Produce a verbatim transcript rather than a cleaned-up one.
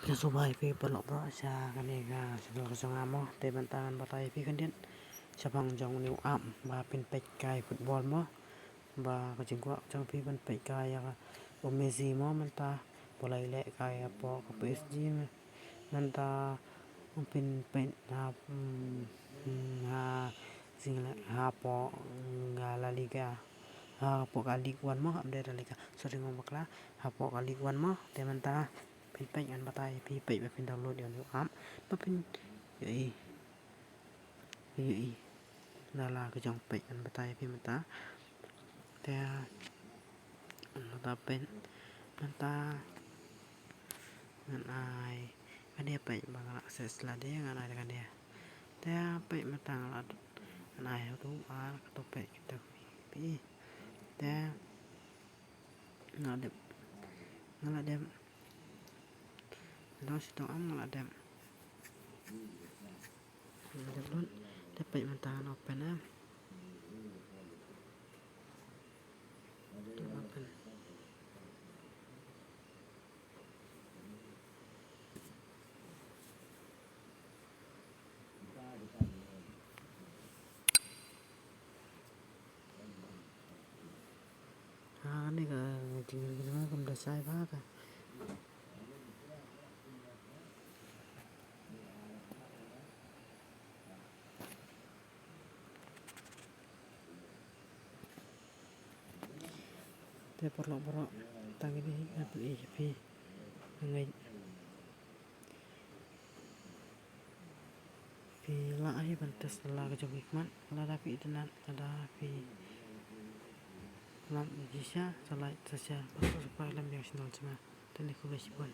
Sngewbha ïa phi paralok baroh sha kane ka channel ka jong nga mo. Te mynta ngan batai ïa phi khyndiat shaphang jong une u app ba phin peit kai football mo. Ba ka jingkwah jong phi ban peit kai ïa ka u Messi mo mynta ba u la ïaleh kai hapoh ka P S G. Mynta phin peit ha, mm, mm, ha jingïaleh hapoh, mm, ka La Liga. Hapoh ka Ligue One mo, ym dei La Liga. Sorry, nga bakla. Hapoh ka Ligue One mo. Te mynta phin peit ngan batai ïa phi, peit ba phin download ïa une u app ba phin ïohi, ïohi da la ka jong. Peit ngan batai ïa phi mynta. Te mynta peit, mynta ngan ai, ngan ïa peit ba nga la access lade, ngan ai da kane. Te peit mynta nga la, ngan ai ha uto ar kato, peit kita phi. Te nga la dep, nga la dep, dang shu tong am nga la dep. Nga la dep lut. Te peit mynta ngan open em. Open. Ha, kane ka jingkyrkhu kam da shai bha ka. Te paralok baroh, tang kine hi nga pynïaid ïa phi. Nga ngeit phi lah hi ban test da la ka jong ki khmat. Lada phi itynnad, lada phi lam, shisha sa like, sa share, bad subscribe lem ïa ka channel jong nga. Te khublei shibun.